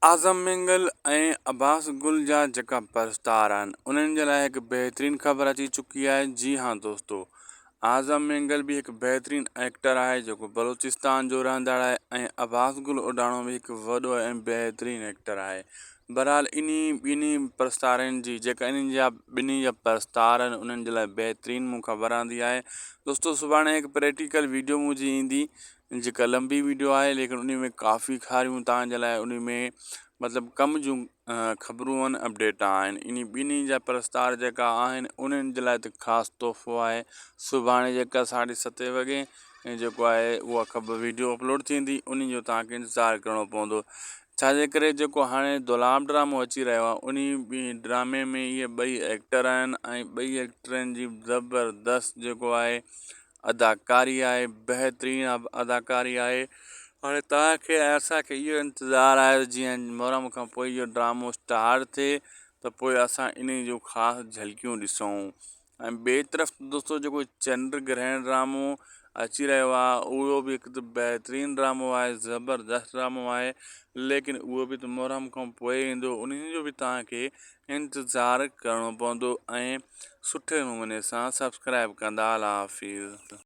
اعظم مينگل ۽ عباس گل جا جيڪا پرستار آهن انهن جي لاء هڪ بهترين خبر اچي چڪي آهي جي ها دوستو اعظم مينگل به هڪ بهترين ايڪٽر آهي جيڪو بلوچستان جو رهندڙ آهي ۽ عباس گل اڊاڻو به هڪ وڏو ۽ بهترين ايڪٽر آهي بهرحال انهي ٻنهي پرستارن جي جيڪا انهن جا ٻنهي جا پرستار آهن انهن جي لاء بهترين مون خبر آندي آهي دوستو سڀاڻي هڪ پريڪٽيڪل ويڊيو منهنجي ايندي جيڪا لمبي ويڊيو آهي ليڪن انهي ۾ ڪافي کاريون توهان جي لاء انهي ۾ مطلب ڪم جون خبرون آهن اپڊيٽ آهن انهي ٻنهي جا پرستار جيڪا آهن انهن جي لاء ته خاص تحفو آهي سڀاڻي جيڪا ساڍي ستين وڳي جيڪو آهي اها خبر ويڊيو اپلوڊ ٿيندي انهي جو توهان کي انتظار ڪرڻو پوندو ڇاجي ڪري جيڪو هاڻي دولاب ڊرامو اچي رهيو آهي انهي ڊرامي ۾ اهي ٻئي ايڪٽر آهن ۽ ٻئي ايڪٽرن جي زبردست جيڪو آهي اداڪاري آهي بهترين اداڪاري آهي هاڻي توهان کي ۽ اسان کي اهو انتظار آهي ته جيئن محرم کان پوء اهو ڊرامو اسٽارٽ ٿئي ته پوء اسان انهي جون خاص جهلڪيون ڏسون ۽ ٻئي طرف دوستو جيڪو چنڊ گرهڻ ڊرامو اچي رهيو آهي اهو به هڪ ته بهترين ڊرامو آهي زبردست ڊرامو آهي ليڪن اهو به ته محرم کان پوء ايندو انهي جو به توهان کي انتظار ڪرڻو پوندو ۽ سٺي نموني سان سبسڪرائب ڪندا الله حافظ.